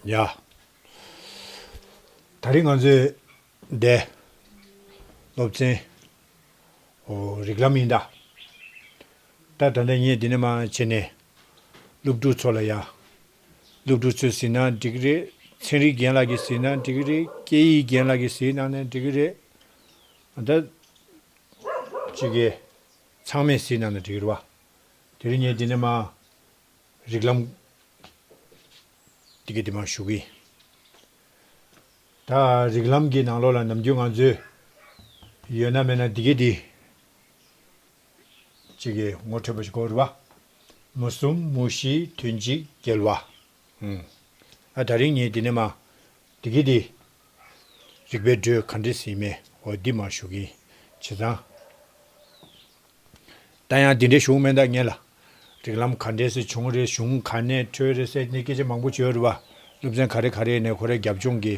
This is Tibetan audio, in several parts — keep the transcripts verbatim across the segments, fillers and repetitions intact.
ཡ། ད་རིང་ང་ཚོའི་འདི་སློབ་ཚན། ཨོ། རིགས་ལམ་ཡིན་ད། ད་ད་ལྟ་ངས་འདི་ནས་མར་བྱས་ནས་སློབ་ཕྲུག་ཚོ་ལ་ཡ། སློབ་ཕྲུག་ཚོས་གཟིགས་ན་འགྲིག་གི་རེད། ཚན་རིག་རྒན་ལགས་ཀྱིས་གཟིགས་ན་འགྲིག་གི་རེད། སྐད་ཡིག་རྒན་ལགས་ཀྱིས་གཟིགས་ན་ནས་འགྲིག་གི་རེད། ད་ཅིག་གིས་ཚང་མས་གཟིགས་ན་ནས་འགྲིག་གི་རེད་བ། དེ་རིང་ངས་འདི་ནས་མར་རིགས་ལམ་འདི་ག་འདི་མར་ཞུ་གི་ཡིན། ད་རིགས་ལམ་གྱི་ནང་ལོགས་ལ་ནམ་རྒྱུན་ང་ཚོས་ཡོད་ན་མེད་ན་འདི་ག་འདི་ཅིག་གི་ངོ་འཕྲོད་པ་ཞིག་གོ་རེད་བ། མུ་གསུམ་མུ་བཞི་དོན་གཅིག་རྒྱལ་བ། ཨུམ། ཨ་ད་རིང་ངས་འདི་ནས་མར་འདི་ག་འདི་རིགས་པའི་འགྲོས་ག་འདྲས་ཟིན་མེད་འོ་འདི་མར་ཞུ་གི་ཡིན། བྱས་ཙང་། ད་ཡང་འདི་འདྲའི་གཞུང་མེད་ད་ངེད་ལ། རིགས་ལམ་ག་འདྲས་སེ་བྱུང་རེད། གཞུང་ག་ནས་འཕྲོས་རེད་ཟེར་ནས་སྐད་ཆ་མང་པོ་བརྗོད་རེད་བ། སློབ་ཚན་ག་རེ་ག་རེ་ནས་ཁོ་རའི་རྒྱབ་ལྗོངས་ཀྱི་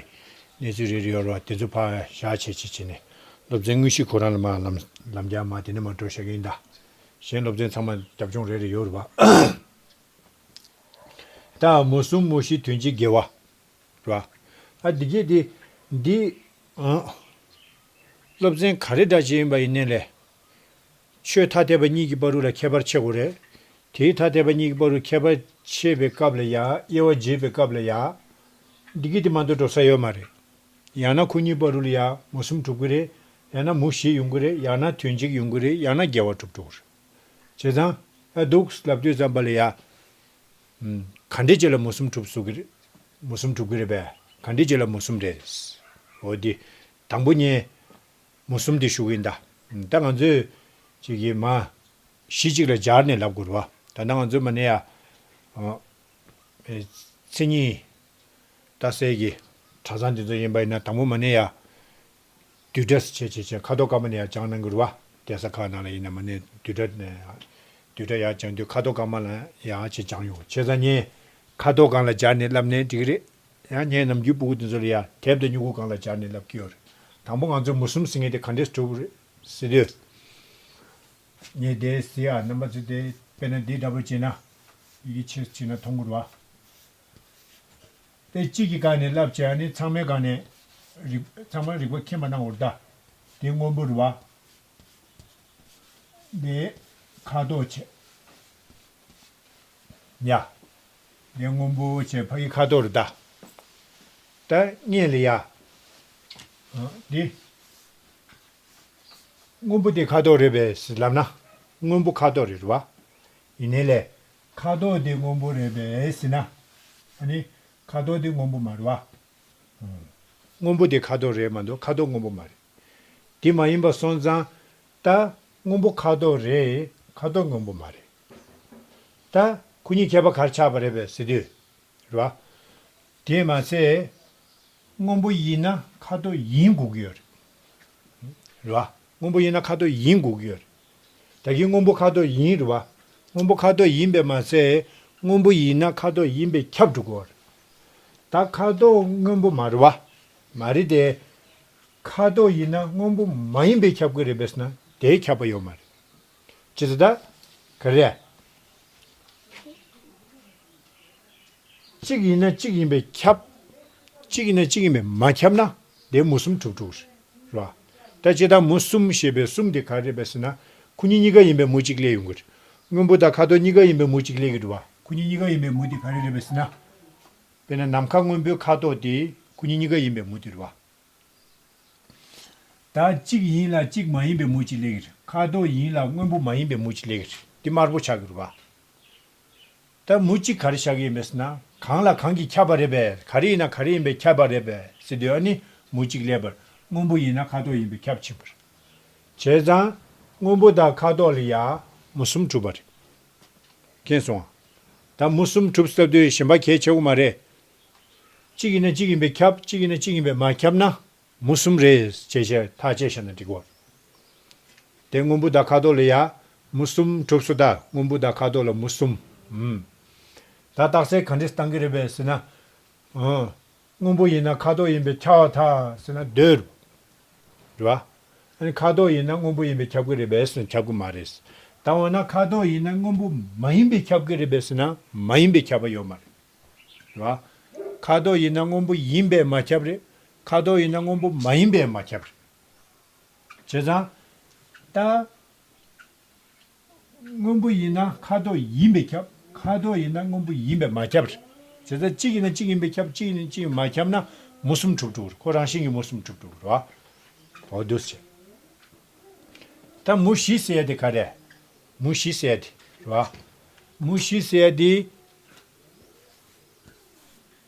གནས་ཚུལ་རེ་རེ་ཡོད་རེད་བ། དེ་ཚོ་ཕར་བཞག་བྱས་བྱས་བྱས་ནས་སློབ་ཚན་དངོས་གཞི་ཁོ་རང་ལ་མར་ལམ་ལམ་རྒྱག་མར་དེ་ནས་མར་འགྲོ་བཞག་གི་ཡིན་ད། གཞན་སློབ་ཚན་ཚང་མ་རྒྱབ་ལྗོངས་རེ་རེ་ཡོད་རེད་བ། ད་མུ་གསུམ་མུ་བཞི་དོན་གཅིག་རྒྱལ་བ། རེད་བ། ཨ་འདི་གས་འདི་འདི་ཨང་། སློབ་ཚན་ག་རེ་འདྲ་ཅིག་ཡིན་པ་ཡིན་ནའི་ལས། ཆོས་ཐ་དད་པ་གཉིས་ཀྱི་བར་དུ་ལ་ཁྱད་པར་ཕྱེ་དགོས་རེད། དེའི་ཐ་དད་པ་གཉིས་ཀྱི་བར་དུ་ཁྱད་པར་ཕྱེ་བའི་སྐབས་ལ་ཡ་དབྱེ་བ་འབྱེད་པའི་སྐབས་ལ་ཡ། འདི་གི་དེ་མ་གཏོགས་འགྲོ་ས་ཡོད་མ་རེད། ཡང་ན་ཁོ་གཉིས་བར་དུ་ལ་ཡ་མུ་གསུམ་གྲུབ་ཀྱི་རེད། ཡང་ན་མུ་བཞི་ཡོང་གི་རེད། ཡང་ན་དོན་གཅིག་ཡོང་གི་རེད། ཡང་ན་རྒྱལ་བ་གྲུབ་འགྲོ་གི་རེད། བྱས་ཙང་ཨ་འདུག་ལབ་དུས་ཙམ་པ་ལ་ཡ། ཨུམ། ག་འདྲས་བྱས་ལ་མུ་གསུམ་གྲུབ་སུ་གི་རེད། མུ་གསུམ་གྲུབ་ཀྱི་རེད་པས། ག་འདྲས་བྱས་ལ་མུ་གསུམ་རེད། འོ་འདི། དང་པོ་ངས་མུ་གསུམ་འདི་ཞུ་གི་ཡིན་ད། ད་ང་ཚོས་ཅིག་གི་མ་གཞི་གཅིག་ལ་སྦྱར་ནས་ལབ་དགོས་རེད་བ། ད་ལྟ་ང་ཚོས་མ་ནས་ཡ། ཨ། ཨེ། མཚན་ཉིད་རྟགས་གསལ་གྱི་གྲྭ་ཚང་འདི་ཚོ་ཡིན་པ་ཡིན་ན་དང་པོ་མ་ནས་ཡ། བསྡུས་གྲྭ་བྱས་བྱས་བྱས་ཁ་དོག་སྐར་མ་ནས་ཡར་སྦྱང་གནང་གི་རེད་བ། གདན་ས་ཁག་ནང་ལ་ཡིན་ན་མ་ནས་བསྡུས་གྲྭ་ནས་བསྡུས་གྲྭ་ཡར་སྦྱང་དུས་ཁ་དོག་སྐར་མ་ལ་ཡར་བྱས་སྦྱང་ཡོང་། བྱས་ཙང་ངས་ཁ་དོག་སྒང་ལ་སྦྱར་ནས་བསླབ་ནའི་འགྲིག་གི་རེད། ཡང་ངས་ནམ་རྒྱུན་སྤུ་གུ་དེ་ཚོ་ལ་ཡ་དེབ་དང་སྨྱུ་གུ་སྒང་ལ་སྦྱར་ནས་བསླབ་ཀྱི་ཡོད་རེད། དང་པོ་ང་ཚོས་མུ་གསུམ་ཟེར་མཁན་དེ་ག་འདྲས་གྲུབ་རེད་ཟེར་དུས། ངས་དེ་ཟེར་ཡ་རྣམ་པ་ཚོས་དེ་དཔེར་ན་འདི་འདྲ་པོ་བྱས་ན་ཡི་གེ་ཆེ་བྱས་ན་མཐོང་གི་རེད་བ། དེ་གཅིག་གི་སྒང་ནས་བསླབ་བྱས་ནི་ཚང་མའི་སྒང་ནས་རིག་ཚང་མ་རིག་པ་མཁྱེན་པ་གནང་བར་གདའ། དེ་སྔོན་པོ་རུ་བ། དེ་ཁ་དོག་བྱས། ཡ། དེ་སྔོན་པོ་བྱས་ཕ་གི་ཁ་དོག་རུ་གདའ། ད་སྔོན་ལ་ཡ། འདི། སྔོན་པོ་དེ་ཁ་དོག་རེད་པས་ལབ་ན། སྔོན་པོ་ཁ་དོག་རེད་རུ་བ། ཡིན་ནའི་ལས། ཁ་དོག་དེ་སྔོན་པོ་རེད་པས་ཟེར་ན། ཨ་ནི། ཁ་དོག་དེ་སྔོན་པོ་མ་རེད་བ། སྔོན་པོ་དེ་ཁ་དོག་རེད་མ་གཏོགས་ཁ་དོག་སྔོན་པོ་མ་རེད། དེ་མ་ཡིན་པ་སོང་ཙང་། ད་སྔོན་པོ་ཁ་དོག་རེད། ཁ་དོག་སྔོན་པོ་མ་རེད། ད་ཁོ་གཉིས་ཁྱད་པར་ག་རེ་ཆགས་པ་རེད་པས་ཟེར་དུས། རེད་བ། དེས་མ་ཚད། སྔོན་པོ་ཡིན་ན་ཁ་དོག་ཡིན་དགོས་ཀྱི་ཡོད་རེད། རེད་བ། སྔོན་པོ་ཡིན་ན་ཁ་དོག་ཡིན་དགོས་ཀྱི་ཡོད་རེད། ད་གིན་སྔོན་པོ་ཁ་དོག་ཡིན་རེད་བ། སྔོན་པོ་ཁ་དོག་ཡིན་པས་མ་ཚད། སྔོན་པོ་ཡིན་ན་ཁ་དོག་ཡིན་པས་ཁྱབ་འགྲོ་གི་ཡོད་རེད། ད་ཁ་དོག་སྔོན་པོ་མ་རེད་བ། མ་རེད་དེ། ཁ་དོག་ཡིན་ན་སྔོན་པོ་མ་ཡིན་པས་ཁྱབ་ཀྱི་རེད་པས་ཟེར་ན་དེ་ཁྱབ་པ་ཡོད་མ་རེད། ཅི་ཟེར་ད། ག་རེ། གཅིག་ཡིན་ན་གཅིག་ཡིན་པས་ཁྱབ། གཅིག་ཡིན་ན་གཅིག་ཡིན་པས་མ་ཁྱབ་ན་དེ་མུ་གསུམ་གྲུབ་འགྲོ་གི་རེད། རེད་བ། ད་ཇི་ལྟར་མུ་གསུམ་ཞེས་པའི་གསུམ་དེ་ག་རེ་རེད་པས་ཟེར་ན། ཁོ་གཉིས་གཉིས་ཀ་ཡིན་པའི་མུ་གཅིག་སླེབས་ཡོང་གི་རེད། སྔོན་པོ་དང་ཁ་དོག་གཉིས་ཀ་ཡིན་པའི་མུ་གཅིག་སླེབས་ཀྱི་རེད་བ། ཁོ་གཉིས་གཉིས་ཀ་ཡིན་པའི་མུ་དེ་ག་རེ་རེད་པས་ཟེར་ན། དཔེར་ན་ནམ་མཁའ་སྔོན་པོའི་ཁ་དོག་དེ་ཁོ་གཉིས་གཉིས་ཀ་ཡིན་པའི་མུ་དེ་རེད་བ། ད་གཅིག་ཡིན་ལ་གཅིག་མ་ཡིན་པའི་མུ་གཅིག་སླེབས་ཀྱི་རེད། ཁ་དོག་ཡིན་ལ་སྔོན་པོ་མ་ཡིན་པའི་མུ་གཅིག་སླེབས་ཀྱི་རེད། འདི་དམར་པོ་ཆགས་ཀྱི་རེད་བ། ད་མུ་གཅིག་ག་རེ་ཆགས་ཀྱི་ཡིན་པས་ཟེར་ན། གང་ལ་གང་གིས་ཁྱབ་པ་རེད་པས། ག་རེ་ཡིན་ན་ག་རེ་ཡིན་པས་ཁྱབ་པ་རེད་པས་ཟེར་དུས་ཨ་ནི་མུ་གཅིག་སླེབས་པར་སྔོན་པོ་ཡིན་ན་ཁ་དོག་ཡིན་པས་ཁྱབ་ཕྱིན་པར། བྱས་ཙང་སྔོན་པོ་དང་ཁ་དོག་ལ་ཡ་མུ་གསུམ་གྲུབ་པ་རེད། མཁྱེན་སོང་ཨ། ད་མུ་གསུམ་གྲུབ་ཟེར་དུས་གཞན་པ་གལ་ཆེ་བོ་མ་རེད། གཅིག་ཡིན་ན་གཅིག་ཡིན་པས་ཁྱབ། གཅིག་ཡིན་ན་གཅིག་ཡིན་པས་མ་ཁྱབ་ན། མུ་གསུམ་རེད་ཅེས་བྱས་ཐག་བཅད་བཞག་ན་འགྲིག་གོ། དེ་སྔོན་པོ་དང་ཁ་དོག་ལ་ཡ་མུ་གསུམ་གྲུབ་སོང་ད། སྔོན་པོ་དང་ཁ་དོག་ལ་མུ་གསུམ། ཨུམ། ད་རྟགས་གསལ་ག་འདྲས་བཏང་གི་རེད་པས་ཟེར་ན། ཨང་། སྔོན་པོ་ཡིན་ན་ཁ་དོག་ཡིན་པས་ཁྱབ་པར་ཐལ་ཟེར་ན་འདོད། རེད་བ། ཨ་ནི་ཁ་དོག་ཡིན་ན་སྔོན་པོ་ཡིན་པས་ཁྱབ་ཀྱི་རེད་པས་ཟེར་ན་ཁྱབ་ཀྱི་མ་རེད། ད་འོ་ན་ཁ་དོག་ཡིན་ན་སྔོན་པོ་མ་ཡིན་པས་ཁྱབ་ཀྱི་རེད་པས་ཟེར་ན་མ་ཡིན་པས་ཁྱབ་པ་ཡོད་མ་རེད། རེད་བ། ཁ་དོག་ཡིན་ན་སྔོན་པོ་ཡིན་པས་མ་ཁྱབ་རེད། ཁ་དོག་ཡིན་ན་སྔོན་པོ་མ་ཡིན་པས་མ་ཁྱབ་རེད། བྱས་ཙང་། ད། སྔོན་པོ་ཡིན་ན་ཁ་དོག་ཡིན་པས་ཁྱབ། ཁ་དོག་ཡིན་ན་སྔོན་པོ་ཡིན་པས་མ་ཁྱབ་རེད། བྱས་ཙང་གཅིག་ཡིན་ན་གཅིག་ཡིན་པས་ཁྱབ། གཅིག་ཡིན་ན་གཅིག་ཡིན་མ་ཁྱབ་ན་མུ་གསུམ་གྲུབ་འགྲོ་གི་རེད། ཁོ་རང་བཞིན་གྱིས་མུ་གསུམ་གྲུབ་འགྲོ་གི་རེད་བ། འོ་འདུག་སེ་བྱས། ད་མུ་བཞི་ཟེར་ཡ་དེ་ག་རེ། མུ་བཞི་ཟེར་ཡ་དེ་རེད་བ། མུ་བཞི་ཟེར་ཡ་དེ།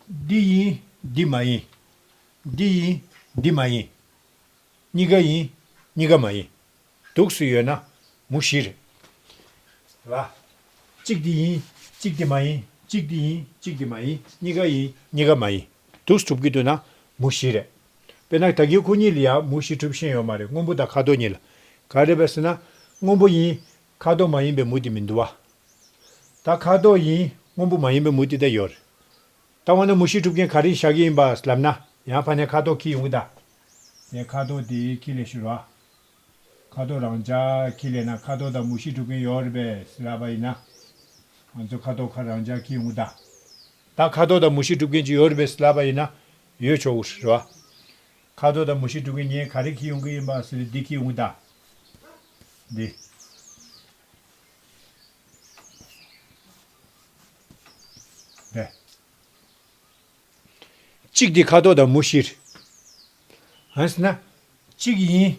འདི་ཡིན། འདི་མ་ཡིན། འདི་ཡིན། འདི་མ་ཡིན། གཉིས་ཀ་ཡིན། གཉིས་ཀ་མ་ཡིན། འདུག་སེ་ཡོད་ན་མུ་བཞི་རེད། རེད་བ། གཅིག་འདི་ཡིན། གཅིག་འདི་མ་ཡིན། གཅིག་འདི་ཡིན། གཅིག་འདི་མ་ཡིན། གཉིས་ཀ་ཡིན། གཉིས་ཀ་མ་ཡིན། འདུག་སེ་གྲུབ་ཀྱི་འདུག་ན་མུ་བཞི་རེད། དཔེར་ན་ད་གིན་ཁོ་གཉིས་ལ་ཡང་མུ་བཞི་གྲུབ་ཤེས་ཡོད་མ་རེད། སྔོན་པོ་དང་ཁ་དོག་གཉིས་ལ། ག་རེ་རེད་པས་ཟེར་ན། སྔོན་པོ་ཡིན། ཁ་དོག་མ་ཡིན་པའི་མུ་དེ་མི་འདུག་བ། ད་ཁ་དོག་ཡིན། སྔོན་པོ་མ་ཡིན་པའི་མུ་དེ་ད་ཡོད་རེད། ད་འོ་ན་མུ་བཞི་གྲུབ་མཁན་ག་རེ་བཞག་གི་ཡིན་པ་ལབ་ན། ཡང་ཕར་ནས་ཁ་དོག་འཁྱེར་ཡོང་གི་ད། ངས་ཁ་དོག་དེ་འཁྱེར་ལས་ཞུ་རོགས། ཁ་དོག་རང་འཇགས་འཁྱེར་ལས་ན་ཁ་དོག་དང་མུ་བཞི་གྲུབ་མཁན་ཡོད་རེད་པས་ལབ་པ་ཡིན་ན། ང་ཚོ་ཁ་དོག་ཁ་རང་འཇགས་འཁྱེར་ཡོང་གི་ད། ད་ཁ་དོག་དང་མུ་བཞི་གྲུབ་མཁན་ཅིག་ཡོད་རེད་པས་ལབ་པ་ཡིན་ན། ཡོད་ཆོག་གི་རེད་བ། ཁ་དོག་དང་མུ་བཞི་གྲུབ་མཁན་ངས་ག་རེ་འཁྱེར་ཡོང་གི་ཡིན་པ་ཟེར་ན་འདི་འཁྱེར་ཡོང་གི་ད། འདི། རེད། གཅིག་དེ་ཁ་དོག་དང་མུ་བཞི་རེད། ཨ་ཟེར་ན། གཅིག་ཡིན།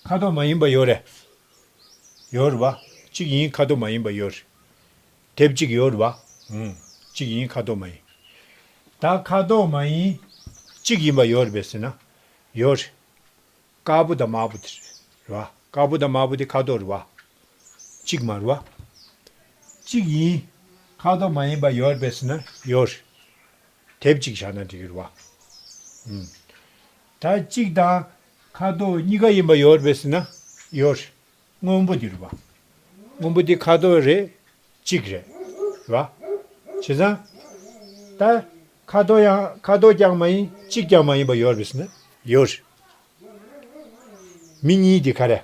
ཁ་དོག་མ་ཡིན་པ་ཡོད་རེད། ཡོད་རེད་བ། གཅིག་ཡིན། ཁ་དོག་མ་ཡིན་པ་ཡོད་རེད། དེབ་གཅིག་ཡོད་རེད་བ། ཨུམ། གཅིག་ཡིན། ཁ་དོག་མ་ཡིན། ད་ཁ་དོག་མ་ཡིན། གཅིག་ཡིན་པ་ཡོད་རེད་པས་ཟེར་ན། ཡོད་རེད། དཀར་པོ་དང་དམར་པོ་དེ་རེད་བ། དཀར་པོ་དང་དམར་པོ་དེ་ཁ་དོག་རེད་བ། གཅིག་མ་རེད་བ། གཅིག་ཡིན། ཁ་དོག་མ་ཡིན་པ་ཡོད་རེད་པས་ཟེར་ན་ཡོད་རེད། དེབ་གཅིག་བཞག་ན་འགྲིག་གི་རེད་བ། ཨུམ། ད་གཅིག་དང་ཁ་དོག་གཉིས་ཀ་ཡིན་པ་ཡོད་རེད་པས་ཟེར་ན་ཡོད་རེད། སྔོན་པོ་འདི་རེད་བ། སྔོན་པོ་འདི་ཁ་དོག་རེད། གཅིག་རེད། རེད་བ། བྱས་ཙང་། ད་ཁ་དོག་ཡང་ཁ་དོག་ཀྱང་མ་ཡིན། གཅིག་ཀྱང་མ་ཡིན་པ་ཡོད་རེད་ཟེར་ན་ཡོད་རེད། མི་གཉིས་འདི་ག་རེ། རེད་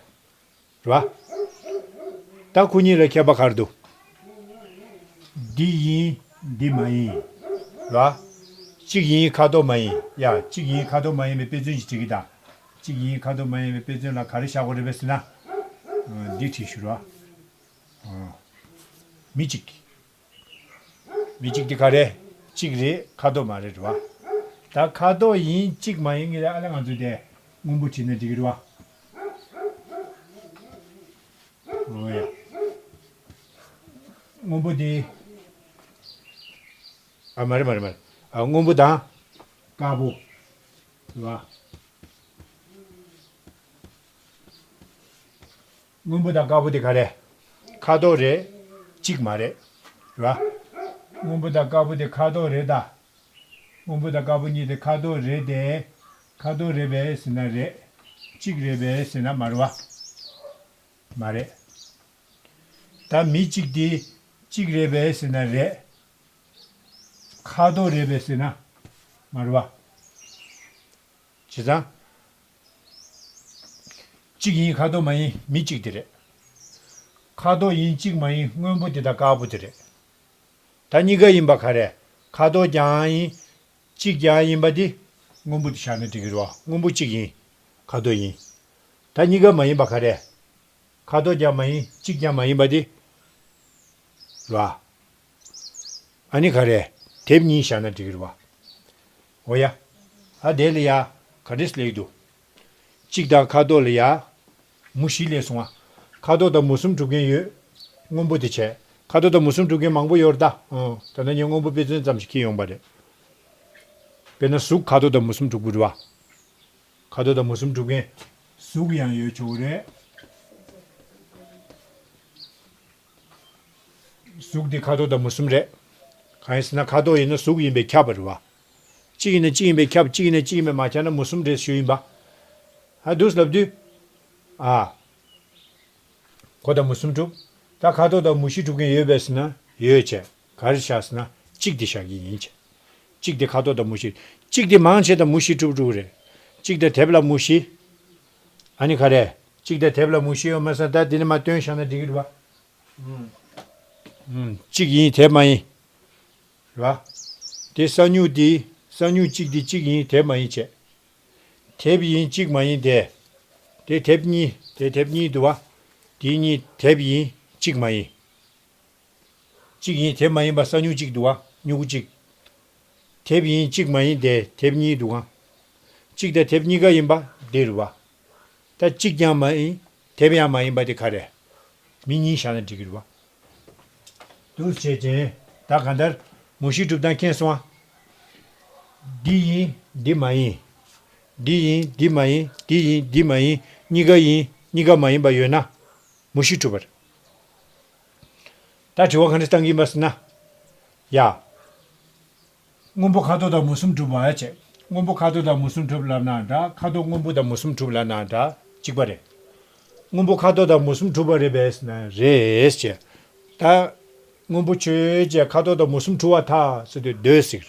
བ། ད་ཁོ་གཉིས་ལ་ཁྱད་པར་ག་རེ་འདུག་འདི་ཡིན། འདི་མ་ཡིན། རེད་བ། གཅིག་ཡིན། ཁ་དོག་མ་ཡིན། ཡ། གཅིག་ཡིན། ཁ་དོག་མ་ཡིན་པའི་དཔེ་མཚོན་ཞིག་བྲིས་ཀྱི་ད། གཅིག་ཡིན། ཁ་དོག་མ་ཡིན་པའི་དཔེ་མཚོན་ལ་ག་རེ་བཞག་དགོས་རེད་པས་ཟེར་ན། འདི་བྲིས་ཞུ་རོགས། མི་གཅིག་མི་གཅིག་དེ་ག་རེ། གཅིག་རེད། ཁ་དོག་མ་རེད། རེད་བ། ད་ཁ་དོག་ཡིན། གཅིག་མ་ཡིན་གྱི་རེད། ཨ་ལ་ང་ཚོ་དེ་སྔོན་པོ་བྲིས་ན་འགྲིག་གི་རེད་བ། འོ་ཡ། སྔོན་པོ་དེ། ཨ་མ་རེད་མ་རེད་མ་རེད། ཨ་སྔོན་པོ་དང་། དཀར་པོ། རེད་བ། སྔོན་པོ་དང་དཀར་པོ་དེ་ག་རེ། ཁ་དོག་རེད། གཅིག་མ་རེད། རེད་བ། སྔོན་པོ་དང་དཀར་པོ་དེ་ཁ་དོག་རེད་ད། སྔོན་པོ་དང་དཀར་པོ་གཉིས་དེ་ཁ་དོག་རེད་དེ། ཁ་དོག་རེད་པས་ཟེར་ན་རེད། གཅིག་རེད་པས་ཟེར་ན་མ་རེད་བ། མ་རེད། ད་མི་གཅིག་དེ་གཅིག་རེད་པས་ཟེར་ན་རེད། ཁ་དོག་རེད་པས་ཟེར་ན་མ་རེད་བ། བྱས་ཙང་། གཅིག་ཡིན། ཁ་དོག་མ་ཡིན། མི་གཅིག་དེ་རེད། ཁ་དོག་ཡིན། གཅིག་མ་ཡིན། སྔོན་པོ་དེ་དང་དཀར་པོ་དེ་རེད། ད་གཉིས་ཀ་ཡིན་པ་ག་རེ། ཁ་དོག་ཀྱང་ཡིན། གཅིག་ཀྱང་ཡིན་པ་དེ། སྔོན་པོ་དེ་བཞག་ན་འགྲིག་གི་རེད་བ། སྔོན་པོ་གཅིག་ཡིན། ཁ་དོག་ཡིན། ད་གཉིས་ཀ་མ་ཡིན་པ་ག་རེ། ཁ་དོག་ཀྱང་མ་ཡིན། གཅིག་ཀྱང་མ་ཡིན་པ་དེ། རེད་བ། ཨ་ནི་ག་རེ། དེབ་གཉིས་བཞག་ན་འགྲིག་གི་རེད་བ། འོ་ཡ། ཨ་དེ་ལ་ཡ། ག་འདྲས་སླེབས་འདུག་གཅིག་དང་ཁ་དོག་ལ་ཡ། མུ་བཞི་སླེབས་སོང་ང་། ཁ་དོག་དང་མུ་གསུམ་གྲུབ་མཁན་ཡོད། སྔོན་པོ་དེ་བྱས། ཁ་དོག་དང་མུ་གསུམ་གྲུབ་མཁན་མང་པོ་ཡོད་རེད་ད། ཨོ། ད་ནི་ངས་སྔོན་པོ་དཔེ་མཚོན་ཙམ་ཞིག་འཁྱེར་ཡོང་པ་རེད། དཔེར་ན་གཟུགས་ཁ་དོག་དང་མུ་གསུམ་གྲུབ་ཀྱི་རེད་བ། ཁ་དོག་དང་མུ་གསུམ་གྲུབ་མཁན། གཟུགས་ཡང་ཡོད་ཆོག་གི་རེད། གཟུགས་འདི་ཁ་དོག་དང་མུ་གསུམ་རེད། གང་ཡིན་ཟེར་ན་ཁ་དོག་ཡིན་ན་གཟུགས་ཡིན་པས་ཁྱབ་པ་རེད་བ། གཅིག་ཡིན་ན་གཅིག་ཡིན་པས་ཁྱབ། གཅིག་ཡིན་ན་གཅིག་ཡིན་པས་མ་ཁྱབ་ན་མུ་གསུམ་རེད་ཞུ་ཡིན་པ། ཨ་འདུག་ལབ་དུས། ཨ། ཁོ་དང་མུ་གསུམ་གྲུབ། ད་ཁ་དོག་དང་མུ་བཞི་གྲུབ་མཁན་ཡོད་པས་ཟེར་ན་ཡོད་བྱས། ག་རེ་བཞག་ཟེར་ན་གཅིག་དེ་བཞག་གི་ཡིན་བྱས། གཅིག་དེ་ཁ་དོག་དང་མུ་བཞི། གཅིག་དེ་མང་ཆེ་དང་མུ་བཞི་གྲུབ་འགྲོ་གི་རེད། གཅིག་དང་དེབ་ལ་མུ་བཞི། ཨ་ནི་ག་རེ། གཅིག་དང་དེབ་ལ་མུ་བཞི་ཡོད་མ་ཟེར། ད་དེ་ནི་མ་སྟོན་བཞག་ན་འགྲིག་གི་རེད་བ། ཨུམ། གཅིག་ཡིན་དེབ་མ་ཡིན། རེད་བ། དེ་ས་མྱུག་དེ། གསང་མྱུག་གཅིག་དེ་གཅིག་ཡིན། དེབ་མ་ཡིན་བྱས། དེབ་ཡིན་གཅིག་མ་ཡིན་ཏེ། དེ་དེབ་གཉིས། དེ་དེབ་གཉིས་འདུག་བ། དེ་གཉིས་དེབ་ཡིན་གཅིག་མ་ཡིན། གཅིག་ཡིན། དེབ་མ་ཡིན་པ་གསང་མྱུག་གཅིག་འདུག་བ། མྱུ་གུ་གཅིག་དེབ་ཡིན་གཅིག་མ་ཡིན་ཏེ། དེབ་གཉིས་འདུག་ག་གཅིག་དང་དེབ་གཉིས་ཀ་ཡིན་པ་འདི་རེད་བ། ད་གཅིག་ཀྱང་མ་ཡིན། དེབ་ཡང་མ་ཡིན་པ་དེ་ག་རེ། མི་གཉིས་བཞག་ན་འགྲིག་གི་རེད་བ། འདུག་བྱས་ཅན། ད་གང་ལྟར་མུ་བཞི་གྲུབ་སྟངས་མཁྱེན་སོང་ཨ། འདི་ཡིན་འདི་མ་ཡིན། འདི་ཡིན་འདི་མ་ཡིན། འདི་ཡིན་འདི་མ་ཡིན། གཉིས་ཀ་ཡིན་གཉིས་ཀ་མ་ཡིན་པ་ཡོད་ན། མུ་བཞི་གྲུབ་པ་རེད། ད་དྲི་བ་ག་འདྲ་བཏང་གི་ཡིན་པ་ཟེར་ན། ཡ། སྔོན་པོ་ཁ་དོག་དང་མུ་གསུམ་གྲུབ་པ་བྱས། སྔོན་པོ་ཁ་དོག་དང་མུ་གསུམ་གྲུབ་ལབ་ན་འདྲ། ཁ་དོག་སྔོན་པོ་དང་མུ་གསུམ་གྲུབ་ལབ་ན་འདྲ། གཅིག་པ་རེད། སྔོན་པོ་ཁ་དོག་དང་མུ་གསུམ་གྲུབ་པ་རེད་པས་ཟེར་ན་རེད་ཅེས། ད། སྔོན་པོ་ཆོས་ཅན་ཁ་དོག་དང་མུ་གསུམ་གྲུབ་པར་ཐལ་ཟེར་དུས་འདོད་ཟེར།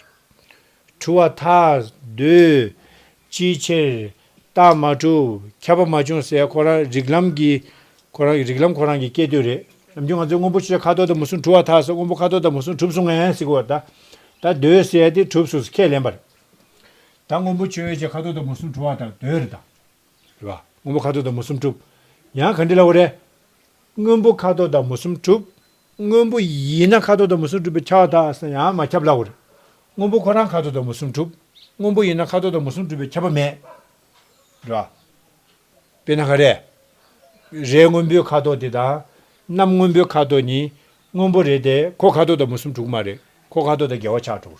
གྲུབ་པར་ཐལ་འདོད། ཅིའི་ཕྱིར། རྟགས་མ་གྲུབ། ཁྱབ་པ་མ་བྱུང་ཟེར་ཁོ་རང་རིགས་ལམ་གྱི། ཁོ་རང་རིགས་ལམ་ཁོ་རང་གི་སྐད་དོད་རེད། ནམ་རྒྱུན་ང་ཚོས་སྔོན་པོ་ཆོས་ཅན་ཁ་དོག་དང་མུ་གསུམ་གྲུབ་པར་ཐལ་ཟེར། སྔོན་པོ་ཁ་དོག་དང་མུ་གསུམ་གྲུབ་སོང་ངས་ཟེར་གོ་ད། ད་འདོད་ཟེར་ཡ་དེ་གྲུབ་སོང་ཟེར་ཁས་ལེན་པ་རེད། ད་སྔོན་པོ་ཆོས་ཅན་ཁ་དོག་དང་མུ་གསུམ་གྲུབ་པར་ཐལ་འདོད་རེད་ད། རེད་བ། སྔོན་པོ་ཁ་དོག་དང་མུ་གསུམ་གྲུབ། ཡང་ག་འདྲ་ལབ་པ་རེད། སྔོན་པོ་ཁ་དོག་དང་མུ་གསུམ་གྲུབ། སྔོན་པོ་ཡིན་ན་ཁ་དོག་དང་མུ་གསུམ་གྲུབ་པས་ཁྱབ་པར་ཐལ་ཟེར་ན་ཡང་མ་ཁྱབ་ལབ་པ་རེད། སྔོན་པོ་ཁོ་རང་ཁ་དོག་དང་མུ་གསུམ་གྲུབ། སྔོན་པོ་ཡིན་ན་ཁ་དོག་དང་མུ་གསུམ་གྲུབ་པས་ཁྱབ་པ་མེད། རེད་བ། དཔེར་ན་ག་རེ། རས་སྔོན་པོའི་ཁ་དོག་དེ་དང་། གནམ་སྔོན་པོའི་ཁ་དོག་གཉིས། སྔོན་པོ་རེད་དེ་ཁོ་ཁ་དོག་དང་མུ་གསུམ་གྲུབ་མ་རེད། ཁོ་ཁ་དོག་དང་འགལ་བ་ཆགས་འགྲོ་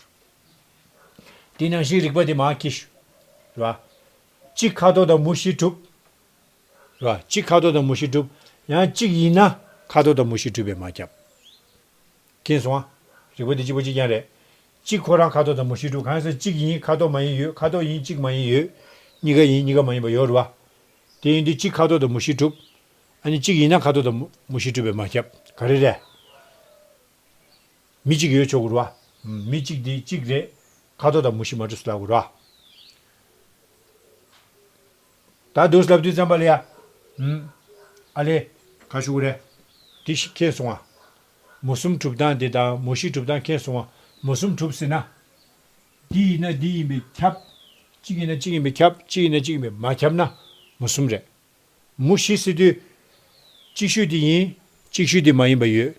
གི་རེད། དེ་ནང་བཞིན་རིགས་པ་དེ་མར་འཁྱེར་ཤོག་རེད་བ། གཅིག་ཁ་དོག་དང་མུ་བཞི་གྲུབ། རེད་བ། གཅིག་ཁ་དོག་དང་མུ་བཞི་གྲུབ། ཡང་གཅིག་ཡིན་ན་ཁ་དོག་དང་མུ་བཞི་གྲུབ་པས་མ་ཁྱབ། མཁྱེན་སོང་ཨ། རིགས་པ་འདི་གཅིག་པ་གཅིག་རྐྱང་རེད། གཅིག་ཁོ་རང་ཁ་དོག་དང་མུ་བཞི་གྲུབ། གང་ཟེར་གཅིག་ཡིན་ཁ་དོག་མ་ཡིན་ཡོད། ཁ་དོག་ཡིན་གཅིག་མ་ཡིན་ཡོད། གཉིས་ཀ་ཡིན་གཉིས་ཀ་མ་ཡིན་པ་ཡོད་རེད་བ། དེ་ཡིན་དུས་གཅིག་ཁ་དོག་དང་མུ་བཞི་གྲུབ། ཨ་ནི་གཅིག་ཡིན་ན་ཁ་དོག་དང་མུ་མུ་བཞི་གྲུབ་པས་མ་ཁྱབ། ག་རེ་རེད། མི་གཅིག་ཡོད་ཆོག་གི་རེད་བ། མི་གཅིག་དེ་གཅིག་རེད། ཁ་དོག་དང་མུ་བཞི་མ་གྲུབ་ཟེར་ལབ་དགོས་རེད་བ། ད་འདུག་ལབ་དུས་ཙམ་པ་ལ་ཡ། ཨུམ། ཨ་ལེ། ག་ཞུ་གི་རེད། དེ་ཞིག་མཁྱེན་སོང་ང་། མུ་གསུམ་གྲུབ་སྟངས་དེ་དང་མུ་བཞི་གྲུབ་སྟངས་མཁྱེན་སོང་ང་། མུ་གསུམ་གྲུབ་ཟེར་ན། འདི་ཡིན་ན་འདི་ཡིན་པས་ཁྱབ། གཅིག་ཡིན་ན་གཅིག་ཡིན་པས་ཁྱབ། གཅིག་ཡིན་ན་གཅིག་ཡིན་པས་མ་ཁྱབ་ན་མུ་གསུམ་རེད། མུ་བཞི་ཟེར་དུས། གཅིག་ཤོས་དེ་ཡིན། གཅིག་ཤོས་དེ་མ་ཡིན་པ་ཡོད།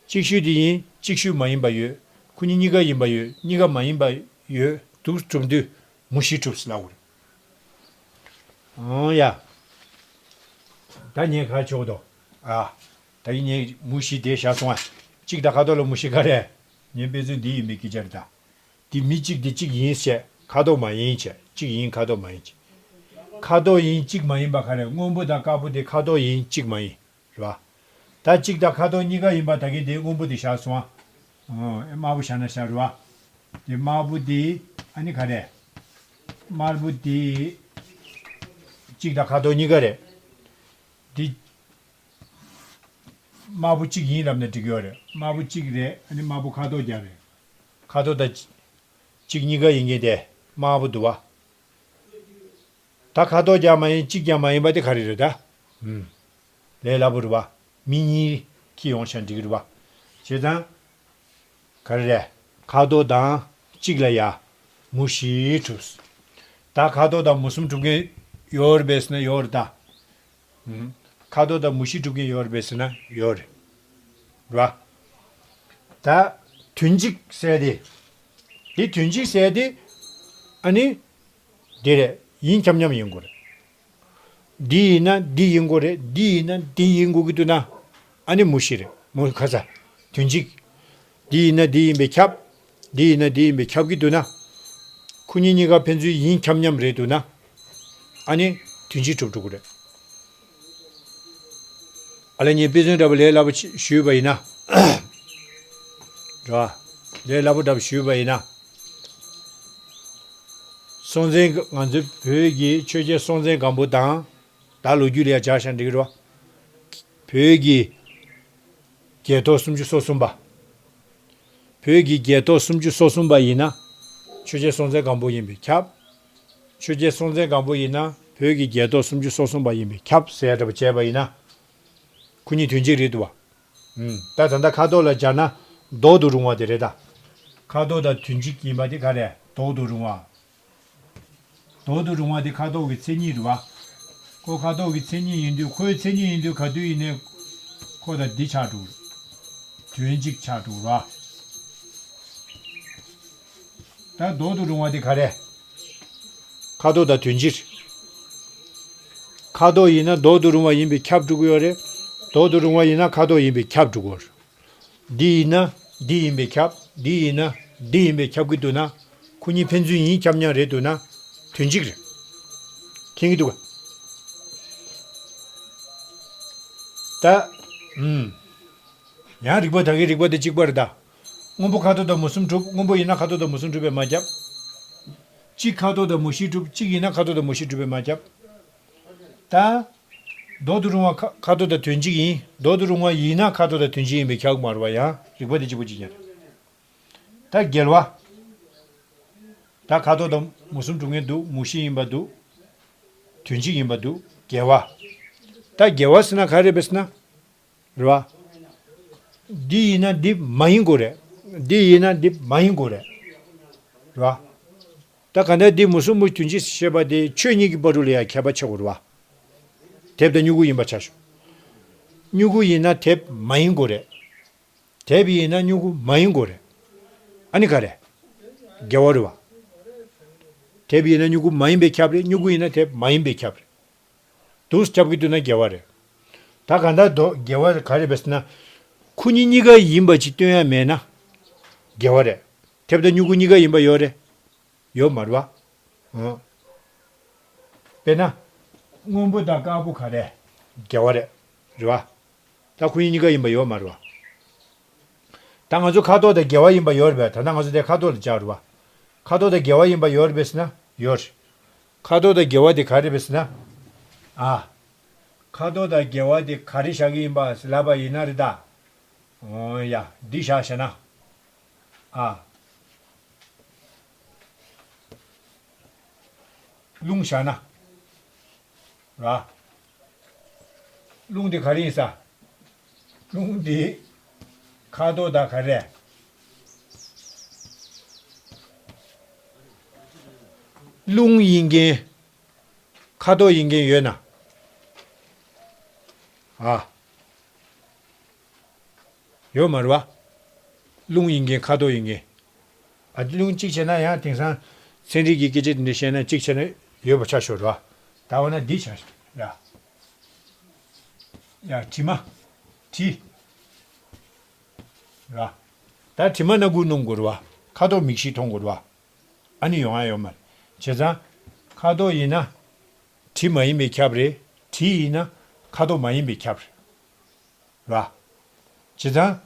གཅིག་ཤོས་དེ་ཡིན། གཅིག་ཤོས་མ་ཡིན་པ་ཡོད། ཁོ་གཉིས་གཉིས་ཀ་ཡིན་པ་ཡོད། གཉིས་ཀ་མ་ཡིན་པ་ཡོད། འདུག་གྲུབ་དུས་མུ་བཞི་གྲུབ་ཟེར་ལབ་དགོས་རེད། ཨང་ཡ། ད་ངས་ག་ཆོག་དོ། ཨ། ད་ཡིན་ངས་མུ་བཞི་དེ་བཞག་སོང་ཨ། གཅིག་དང་ཁ་དོག་ལ་མུ་བཞི་ག་རེ། ངས་དཔེ་མཚོན་འདི་ཡིན་པའི་སྐད་ཆ་རེད་ད། འདི་མི་གཅིག་འདི་གཅིག་ཡིན་བྱས་ཁ་དོག་མ་ཡིན་བྱས་གཅིག་ཡིན་ཁ་དོག་མ་ཡིན་བྱས། ཁ་དོག་ཡིན་གཅིག་མ་ཡིན་པ་ག་རེ། སྔོན་པོ་དང་དཀར་པོ་དེ་ཁ་དོག་ཡིན་གཅིག་མ་ཡིན། རེད་བ། ད་གཅིག་དང་ཁ་དོག་གཉིས་ཀ་ཡིན་པ་ད་གིན་དེ་སྔོན་པོ་དེ་བཞག་སོང་ཨ། ཨོ། དམར་པོ་བཞག་ན་བཞག་རེད་བ། དེ་དམར་པོ་དེ་ཨ་ནི་ག་རེ། དམར་པོ་དེ་གཅིག་དང་ཁ་དོག་གཉིས་ཀ་རེད། དེ་དམར་པོ་གཅིག་ཡིན་ལབ་ན་འགྲིག་ཡོད་རེད། དམར་པོ་གཅིག་རེད། ཨ་ནི་དམར་པོ་ཁ་དོག་རྒྱག་རེད། ཁ་དོག་དང་གཅིག་གཉིས་ཀ་ཡིན་མཁན་དེ་དམར་པོ་འདུག་བ། ད་ཁ་དོག་ཀྱང་མ་ཡིན་གཅིག་ཀྱང་མ་ཡིན་པ་དེ་ག་རེ་རེད་ད། ཨུམ། ལས་སླ་པོ་རེད་བ། མི་གཉིས་ཁྱེར་ཡོང་བྱས་འགྲིག་གི་རེད་བ། བྱས་ཙང་། ག་རེ་རེད། ཁ་དོག་དང་གཅིག་ལ་ཡ། མུ་བཞི་གྲུབ། ད་ཁ་དོག་དང་མུ་གསུམ་གྲུབ་མཁན་ཡོད་རེད་པས་ཟེར་ན་ཡོད་རེད་ད། ཨུམ། ཁ་དོག་དང་མུ་བཞི་གྲུབ་མཁན་ཡོད་རེད་པས་ཟེར་ན་ཡོད་རེད། རེད་བ། ད་དོན་གཅིག་ཟེར་དེ། དེ་དོན་གཅིག་ཟེར་དེ། ཨ་ནི། འདི་རེད། ཡིན་ཁྱབ་མཉམ་ཡིན་དགོས་རེད། འདི་ཡིན་ན་འདི་ཡིན་དགོས་རེད། འདི་ཡིན་ན་འདི་ཡིན་དགོས་ཀྱི་འདུག་ན། ཨ་ནི་མུ་བཞི་རེད། མུ་ཁ་ཚ། དོན་གཅིག་འདི་ཡིན་ན་འདི་ཡིན་པས་ཁྱབ། འདི་ཡིན་ན་འདི་ཡིན་པས་ཁྱབ་ཀྱི་འདུག་ན། ཁོ་གཉིས་གཉིས་ཀ་ཕན་ཚུན་ཡིན་ཁྱབ་མཉམ་རེད་འདུག་ན། ཨ་ནི་དོན་གཅིག་གྲུབ་འགྲོ་གི་རེད། ཨ་ལས་ངས་དཔེ་མཚོན་འདྲ་པོ་ལས་སླ་པོ་ཞུས་པ་ཡིན་ན། རེད་བ། ལས་སླ་པོ་འདྲ་པོ་ཞུས་པ་ཡིན་ན། སྲོང་བཙན་ང་ཚོའི་བོད་ཀྱི་ཆོས་རྒྱལ་སྲོང་བཙན་སྒམ་པོ་དང་། ད་ལོ་རྒྱུས་ལ་ཡ་སྦྱར་བཞག་འགྲིག་གི་རེད་བ། བོད་ཀྱི་རྒྱལ་ཐོག་སུམ་ཅུ་སོ་གསུམ་པ། བོད་ཀྱི་རྒྱལ་ཐོག་སུམ་ཅུ་སོ་གསུམ་པ་ཡིན་ན། ཆོས་རྒྱལ་སྲོང་བཙན་སྒམ་པོ་ཡིན་པས་ཁྱབ། ཆོས་རྒྱལ་སྲོང་བཙན་སྒམ་པོ་ཡིན་ན་བོད་ཀྱི་རྒྱལ་ཐོག་སུམ་ཅུ་སོ་གསུམ་པ་ཡིན་པས་ཁྱབ་ཟེར་ཡ་འདྲ་པོ་བྱས་པ་ཡིན་ན། ཁོ་གཉིས་དོན་གཅིག་རེད་འདུག་བ། ཨུམ། ད་ད་ལྟ་ཁ་དོག་ལ་སྦྱར་ན་ལྡོག་ཏུ་རུང་བ་དེ་རེད་ད། ཁ་དོག་དང་དོན་གཅིག་ཡིན་པ་དེ་ག་རེ། ལྡོག་ཏུ་རུང་བ། ལྡོག་ཏུ་རུང་བ་དེ་ཁ་དོག་གི་མཚན་ཉིད་རེད་བ། ཁོ་ཁ་དོག་གི་མཚན་ཉིད་ཡིན་དུས་ཁོའི་མཚན་ཉིད་ཡིན་དུས་ག་དུས་ཡིན་ནའི་ཁོ་དང་འདི་ཆགས་འགྲོ། དོན་གཅིག་ཆགས་འགྲོ་ར། ད་ལྡོག་ཏུ་རུང་བ་དེ་ག་རེ། ཁ་དོག་དང་དོན་སྤྱི། ཁ་དོག་ཡིན་ན་ལྡོག་ཏུ་རུང་བ་ཡིན་པས་ཁྱབ་འགྲོ་གི་ཡོད་རེད། ལྡོག་ཏུ་རུང་བ་ཡིན་ན་ཁ་དོག་ཡིན་པས་ཁྱབ་འགྲོ་གི་ཡོད་རེད། འདི་ཡིན་ན་འདི་ཡིན་པས་ཁྱབ། འདི་ཡིན་ན་འདི་ཡིན་པས་ཁྱབ་ཀྱི་འདུག་ན། ཁོ་གཉིས་ཕན་ཚུན་ཡིན་ཁྱབ་མཉམ་རེད་འདུག་ན། དོན་གཅིག་རེད། མཁྱེན་གྱི་འདུག་ག་ད། ཨུམ། ཡང་རིགས་པ་ད་གའི་རིགས་པ་དེ་གཅིག་པ་རེད་ད། སྔོན་པོ་ཁ་དོག་དང་མུ་གསུམ་གྲུབ། སྔོན་པོ་ཡིན་ན་ཁ་དོག་དང་མུ་གསུམ་གྲུབ་པས་མ་ཁྱབ། གཅིག་ཁ་དོག་དང་མུ་བཞི་གྲུབ། གཅིག་ཡིན་ན་ཁ་དོག་དང་མུ་བཞི་གྲུབ་པས་མ་ཁྱབ། ད། ལྡོག་ཏུ་རུང་བ་ཁ་ཁ་དོག་དང་དོན་གཅིག་ཡིན། ལྡོག་ཏུ་རུང་བ་ཡིན་ན་ཁ་དོག་དང་དོན་གཅིག་ཡིན་པས་ཁྱབ་ཀྱི་མ་རེད་བ། ཡང་རིགས་པ་དེ་གཅིག་པ་གཅིག་རྐྱང་རེད། ད་འགལ་བ། ད་ཁ་དོག་དང་མུ་གསུམ་གྲུབ་མཁན་འདུག་མུ་བཞི་ཡིན་པ་འདུག་དོན་གཅིག་ཡིན་པ་འདུག་འགལ་བ། ད་འགལ་བ་ཟེར་ན་ག་རེ་རེད་པས་ཟེར་ན། རེད་བ། འདི་ཡིན་ན་འདི་མ་ཡིན་དགོས་རེད། འདི་ཡིན་ན་འདི་མ་ཡིན་དགོས་རེད། རེད་བ། ད་ག་འདྲ་འདི་མུ་གསུམ་མུ་དོན་གཅིག་ཞེས་པ་དེ་ཆོས་གཉིས་ཀྱི་བར་དུ་ལ་ཡང་ཁྱད་པར་ཕྱེ་དགོས་རེད་བ། དེབ་དང་མྱུ་གུ་ཡིན་པ་ཆ་བཞག་མྱུ་གུ་ཡིན་ན་དེབ་མ་ཡིན་དགོས་རེད། དེབ་ཡིན་ན་མྱུ་གུ་མ་ཡིན་དགོས་རེད། ཨ་ནི་ག་རེ། འགལ་བ་རེད་བ། དེབ་ཡིན་ན་མྱུ་གུ་མ་ཡིན་པས་ཁྱབ་རེད། མྱུ་གུ་ཡིན་ན་དེབ་མ་ཡིན་པས་ཁྱབ་རེད། དུས་ཁྱབ་ཀྱི་འདུག་ན་འགལ་བ་རེད། ད་ག་འདྲ་འདོ་འགལ་བ་ག་རེ་རེད་ཟེར་ན། ཁོ་གཉིས་གཉིས་ཀ་ཡིན་པ་ཅིག་སྟོན་ཡ་མེད་ན། འགལ་བ་རེད། དེབ་དང་མྱུ་གུ་གཉིས་ཀ་ཡིན་པ་ཡོད་རེད། ཡོད་མ་རེད་བ། ཨང་། དཔེར་ན། སྔོན་པོ་དང་དཀར་པོ་ག་རེ། འགལ་བ་རེད། རེད་བ། ད་ཁོ་གཉིས་གཉིས་ཀ་ཡིན་པ་ཡོད་མ་རེད་བ། ད་ང་ཚོ་ཁ་དོག་དང་འགལ་བ་ཡིན་པ་ཡོད་རེད་པས། ད་ལྟ་ང་ཚོ་དེ་ཁ་དོག་ལ་སྦྱར་རེད་བ། ཁ་དོག་དང་འགལ་བ་ཡིན་པ་ཡོད་རེད་པས་ཟེར་ན་ཡོད་རེད། ཁ་དོག་དང་འགལ་བ་དེ་ག་རེ་རེད་པས་ཟེར་ན། ཨ། ཁ་དོག་དང་འགལ་བ་དེ་ག་རེ་བཞག་གི་ཡིན་པ་ལབ་པ་ཡིན་ན་རེད་ད། འོ་ཡ་འདི་བཞག་བྱས་ན། ཨ། རླུང་བཞག་ན། ར། རླུང་འདི་ག་རེ་ཡིན་ས། རླུང་འདི་ཁ་དོག་དང་ག་རེ། རླུང་ཡིན་མཁན། ཁ་དོག་ཡིན་མཁན་ཡོད་ན། ཨ། ཡོད་མ་རེད་བ། རླུང་ཡིན་མཁན་ཁ་དོག་ཡིན་མཁན། ཨ་རླུང་གཅིག་བྱས་ན་ཡང་དེང་སང་ཚན་རིག་གི་སྐད་ཆ་དེ་འདྲ་བཤད་ན་གཅིག་བྱས་ན་ཡོད་པ་ཆ་ཤོར་རེད་བ། ད་འོ་ན་འདི་ཆ་ཤོར་ཡ། ཡ་དྲི་མ། དྲི། ར། ད་དྲི་མ་སྣ་དགུ་སྣོམ་དགོས་རེད་བ། ཁ་དོག་མིག་བཞི་མཐོང་དགོས་རེད་བ། ཨ་ནི་ཡོང་ཡ་ཡོད་མ་རེད། བྱས་ཙང་། ཁ་དོག་ཡིན་ན། དྲི་མ་ཡིན་པས་ཁྱབ་རེད། དྲི་ཡིན་ན། ཁ་དོག་མ་ཡིན་པས་ཁྱབ་རེད། ར། བྱས་ཙང་།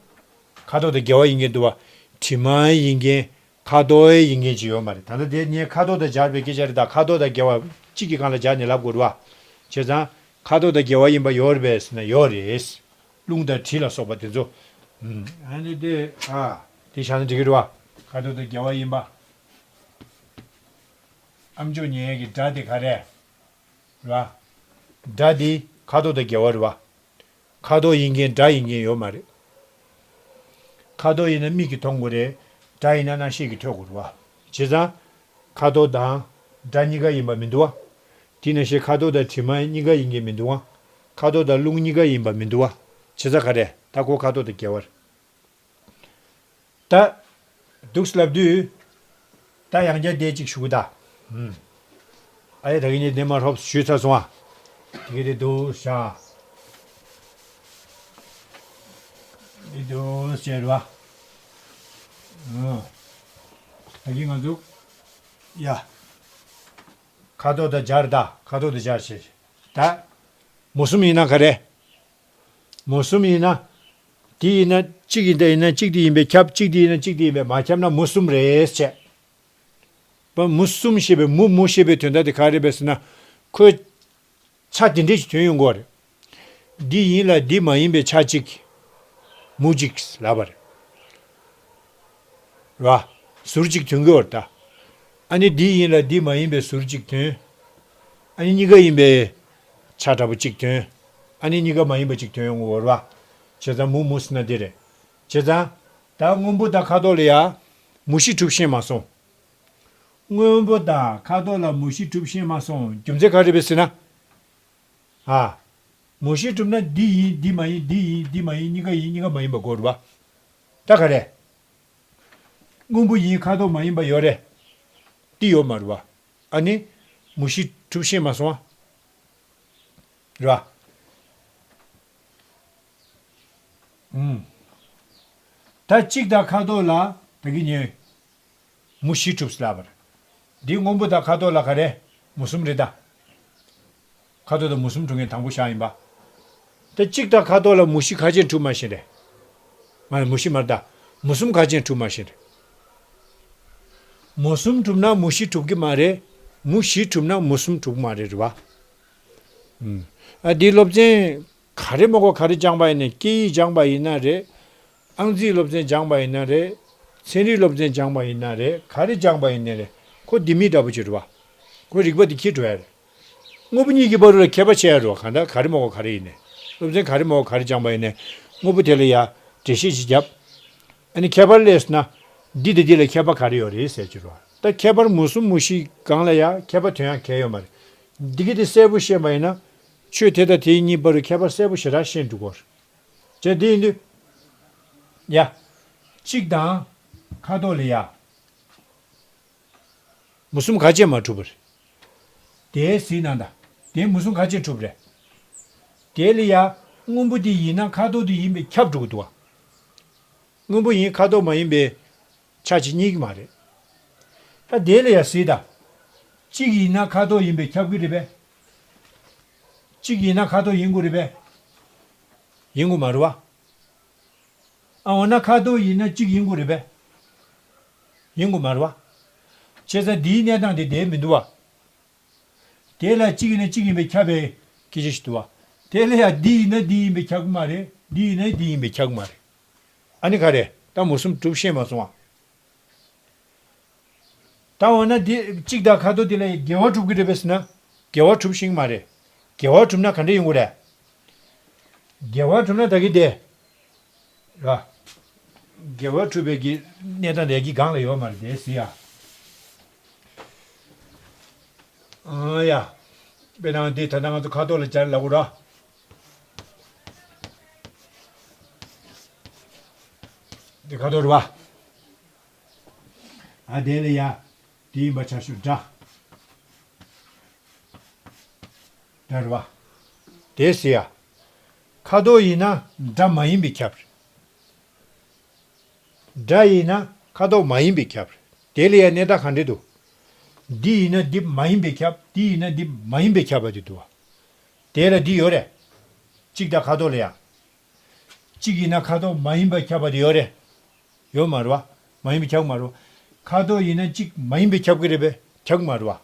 ཁ་དོག་དང་འགལ་བ་ཡིན་མཁན་འདུག་བ། དྲི་མ་ཡིན་མཁན། ཁ་དོག་ཡིན་མཁན་ཅིག་ཡོད་མ་རེད། ད་ལྟ་དེ་ངས་ཁ་དོག་དང་སྦྱར་བའི་སྐད་ཆ་རེད་ད། ཁ་དོག་དང་འགལ་བ་གཅིག་གི་སྒང་ལ་སྦྱར་ནས་ལབ་དགོས་རེད་བ། བྱས་ཙང་། ཁ་དོག་དང་འགལ་བ་ཡིན་པ་ཡོད་རེད་པས་ཟེར་ན་ཡོད་རེད། རླུང་དང་དྲི་ལ་སོགས་པ་དེ་ཚོ། ཨ་ནི་དེ་ཨ། དེ་བཞག་ན་འགྲིག་གི་རེད་བ། ཁ་དོག་དང་འགལ་བ་ཡིན་པ། ཨ་མཆོག་ཉན་ཡས་ཀྱི་སྒྲ་དེ་ག་རེ། རེད་བ། སྒྲ་དེ་ཁ་དོག་དང་འགལ་བ་རེད་བ། ཁ་དོག་ཡིན་མཁན་སྒྲ་ཡིན་མཁན་ཡོད་མ་རེད། ཁ་དོག་ཡིན་ན་མིག་གིས་མཐོང་དགོས་རེད། སྒྲ་ཡིན་ན་རྣ་ཤེས་ཀྱིས་ཐོས་དགོས་རེད་བ། བྱས་ཙང་། ཁ་དོག་དང་། སྒྲ་གཉིས་ཀ་ཡིན་པ་མི་འདུག་བ། དེ་ནང་བཞིན་ཁ་དོག་དང་དྲི་མ་གཉིས་ཀ་ཡིན་མཁན་མི་འདུག་བ། ཁ་དོག་དང་རླུང་གཉིས་ཀ་ཡིན་པ་མི་འདུག་བ། བྱས་ཙང་ག་རེ། ད་ཁོ་ཁ་དོག་དང་འགལ་བ་རེད། ད། འདུག་སེ་ལབ་དུས། ད་ཡང་བསྐྱར་དེ་གཅིག་ཞུ་གི་ད། ཨ་ཡེ་ད་གིན་ནས་དེ་མ་རོབ་ཞུས་ཚར་སོང་ཨ། དེ་གི་དེ་འདུག་བཞག་འདི་འདུག་བྱས་རེད་བ། ད་གིན་ང་ཚོ། ཡ། ཁ་དོག་དང་སྦྱར་ད། ཁ་དོག་དང་སྦྱར་བྱས། ད། མུ་གསུམ་ཡིན་ན་ག་རེ། མུ་གསུམ་ཡིན་ན། དེ་ཡིན་ན་གཅིག་ཡིན་ད་ཡིན་ན་གཅིག་དེ་ཡིན་པས་ཁྱབ། གཅིག་དེ་ཡིན་ན་གཅིག་དེ་ཡིན་པས་མ་ཁྱབ་ན་མུ་གསུམ་རེད་བྱས། པ་མུ་གསུམ་ཞེས་པའི་མུ་མུ་ཞེས་པའི་དོན་དག་དེ་ག་རེ་རེད་ཟེར་ན། ཁོའི་ཆ་དེ་འདྲས་ཤིག་ཐོན་ཡོང་གི་རེད། འདི་ཡིན་ལ་འདི་མ་ཡིན་པའི་ཆ་གཅིག་མུ་གཅིག་ལབ་པ་རེད། ར། ཟུར་གཅིག་ཐོན་གི་ཡོད་རེད་ད། ཨ་ནི་འདི་ཡིན་ལ་འདི་མ་ཡིན་པའི་ཟུར་གཅིག་ཐོན། ཨ་ནི་གཉིས་ཀ་ཡིན་པའི་ཆ་འདྲ་པོ་གཅིག་ཐོན། ཨ་ནི་གཉིས་ཀ་མ་ཡིན་པ་གཅིག་ཐོན་ཡོང་གི་ཡོད་རེད་བ། བྱས་ཙང་མུ་མུ་ཟེར་ན་འདི་རེད། བྱས་ཙང་། ད་སྔོན་པོ་དང་ཁ་དོག་ལ་ཡ། མུ་བཞི་གྲུབ་ཤེས་མ་སོང་། སྔོན་པོ་དང་ཁ་དོག་ལ་མུ་བཞི་གྲུབ་ཤེས་མ་སོང་། རྒྱུ་མཚན་ག་རེ་རེད་ཟེར་ན། ཨ། མུ་བཞི་གྲུབ་ན་འདི་ཡིན་འདི་མ་ཡིན་འདི་ཡིན་འདི་མ་ཡིན་གཉིས་ཀ་ཡིན་གཉིས་ཀ་མ་ཡིན་པ་དགོས་རེད་པ། ད་ག་རེ། སྔོན་པོ་ཡིན་ཁ་དོག་མ་ཡིན་པ་ཡོད་རེད། འདི་ཡོད་མ་རེད་པ། ཨ་ནི། མུ་བཞི་གྲུབ་ཤེས་མ་སོང་བ། རེད་པ། ཨུམ། ད་གཅིག་དང་ཁ་དོག་ལ་ད་གི་ཉེ། མུ་བཞི་གྲུབ་ཟེར་ལབ་པ་རེད། འདི་སྔོན་པོ་དང་ཁ་དོག་ལ་ག་རེ། མུ་གསུམ་རེད་ད། ཁ་དོག་དང་མུ་གསུམ་གྲུབ་མཁན་དང་པོ་བཞག་ཡིན་པ། ད་གཅིག་དང་ཁ་དོག་ལ་མུ་བཞི་ག་ཅན་གྲུབ་མ་ཤེས་རེད། མ་མུ་བཞི་མ་རེད་ད། མུ་གསུམ་ག་ཅན་གྲུབ་མ་ཤེས་རེད། མུ་གསུམ་གྲུབ་ན་མུ་བཞི་གྲུབ་ཀྱི་མ་རེད། མུ་བཞི་གྲུབ་ན་མུ་གསུམ་གྲུབ་ཀྱི་མ་རེད་རེད་པ། ཨ་འདི་སློབ་ཚན་ག་རེ་མ་གོ་ག་རེ་སྦྱངས་པ་ཡིན་ནའི་སྐད་ཡིག་སྦྱངས་པ་ཡིན་ན་རེད། ཨང་རྩིས་སློབ་ཚན་སྦྱངས་པ་ཡིན་ན་རེད། ཚན་རིག་སློབ་ཚན་སྦྱངས་པ་ཡིན་ན་རེད་ག་རེ་སྦྱངས་པ་ཡིན་ནའི་རེད་ཁོ་ལྡེ་མིག་འདྲ་པོ་ཅིག་རེད་པ། ཁོ་རིག་པ་འདི་འཁྱེར་འགྲོ་ཡ་རེད། དངོས་པོ་གཉིས་ཀྱི་བར་དུ་ལ་ཁྱད་པར་ཕྱེ་ཡ་རེད་པ། གང་ལྟར་ག་རེ་མ་གོ་ག་རེ་ཡིན་ནའི། སློབ་ཚན་ག་རེ་མ་གོ་ག་རེ་སྦྱངས་པ་ཡིན་ནའི། དངོས་པོ་དེ་ལ་ཡ། འགྲེལ་བཤད་ཅིག་བརྒྱབ། ཨ་ནི་ཁྱད་པར་སླེབས་སོང་ན། འདི་དང་འདི་ལ་ཁྱད་པར་ག་རེ་ཡོད་རེད་ཟེར་གྱི་རེད་པ། ད་ཁྱད་པར་མུ་གསུམ་མུ་བཞི་སྒང་ལ་ཡ་ཁྱད་པར་ཐོན་ཡ་གང་ཡང་ཡོད་མ་རེད། འདི་གི་དེ་གསལ་པོ་ཤེས་པ་ཡིན་ན། ཆོས་དེ་དང་དེའི་གཉིས་བར་དུ་ཁྱད་པར་གསལ་པོ་ཞེ་དྲག་ཤེས་འགྲོ་གི་རེད། བྱས་དེ་ཡིན་དུས། ཡ། གཅིག་དང་། ཁ་དོག་ལ་ཡ། མུ་གསུམ་ག་ཅན་མ་གྲུབ་པ་རེད། དེ་གཟིགས་གནང་དང་། དེ་མུ་གསུམ་ག་ཅན་གྲུབ་རེད། དེ་ལ་ཡ། སྔོན་པོ་དེ་ཡིན་ན་ཁ་དོག་དེ་ཡིན་པས་ཁྱབ་འགྲོ་གི་འདུག་པ། སྔོན་པོ་ཡིན་ཁ་དོག་མ་ཡིན་པའི་ཆ་ཅིག་རྙེད་ཀྱི་མ་རེད། ད་དེ་ལ་ཡ་གཟིགས་དང་། གཅིག་ཡིན་ན་ཁ་དོག་ཡིན་པས་ཁྱབ་ཀྱི་རེད་པས། གཅིག་ཡིན་ན་ཁ་དོག་ཡིན་དགོས་རེད་པས། ཡིན་དགོས་མ་རེད་པ། ཨ་འོ་ན་ཁ་དོག་ཡིན་ན་གཅིག་ཡིན་དགོས་རེད་པས། ཡིན་དགོས་མ་རེད་པ། བྱས་ཙང་འདིའི་གནས་སྟངས་དེ་བསྡད་མི་འདུག་པ། དེ་ལ་གཅིག་ཡིན་ན་གཅིག་ཡིན་པས་ཁྱབ་པའི་སྐད་ཆ་ཞིག་འདུག་པ། དེ་ལ་ཡང་འདི་ཡིན་ན་འདི་ཡིན་པས་ཁྱབ་ཀྱི་མ་རེད། འདི་ཡིན་ན་འདི་ཡིན་པས་ཁྱབ་ཀྱི་མ་རེད། ཨ་ནི་ག་རེ། ད་མུ་གསུམ་གྲུབ་ཤེས་མ་སོང་བ། ད་འོ་ན་འདི་གཅིག་དང་ཁ་དོག་འདི་ལ་འགལ་བ་གྲུབ་ཀྱི་རེད་པས་ཟེར་ན། འགལ་བ་གྲུབ་ཤེས་ཀྱི་མ་རེད། འགལ་བ་གྲུབ་ན་ག་འདྲ་ཡོང་གི་རེད། འགལ་བ་གྲུབ་ན་ད་གི་དེ། ར། འགལ་བ་གྲུབ་པའི་གི་གནས་སྟངས་དེ་གི་སྒང་ལ་ཡོད་མ་རེད་དེ་ཟེར་ཡ། ཨང་ཡ། དཔེར་ན་འདི་ད་ལྟ་ང་ཚོ་ཁ་དོག་ལ་སྦྱར་ལབ་དགོས་ར། འདི་ཁ་དོག་རེད་པ། ཨ་དེ་ལ་ཡ། དེ་ཡིན་པ་ཆ་ཤོས་འདྲ། འདྲ་རེད་པ། དེ་ཟེར་ཡ། ཁ་དོག་ཡིན་ན་འདྲ་མ་ཡིན་པས་ཁྱབ། འདྲ་ཡིན་ན་ཁ་དོག་མ་ཡིན་པས་ཁྱབ། དེ་ལ་ཡང་གནས་སྟངས་ག་འདྲ་འདུག་འདི་ཡིན་ན་འདི་མ་ཡིན་པས་ཁྱབ། འདི་ཡིན་ན་འདི་མ་ཡིན་པས་ཁྱབ་པ་དེ་འདུག་བ། དེ་ལ་འདི་ཡོད་རེད། གཅིག་དང་ཁ་དོག་ལ་ཡང་། གཅིག་ཡིན་ན་ཁ་དོག་མ་ཡིན་པས་ཁྱབ་པ་དེ་ཡོད་རེད། ཡོད་མ་རེད་བ། མ་ཡིན་པས་ཁྱབ་ཀྱི་མ་རེད་བ། ཁ་དོག་ཡིན་ན་གཅིག་མ་ཡིན་པས་ཁྱབ་ཀྱི་རེད་པས་ཁྱབ་ཀྱི་མ་རེད་བ། བྱས་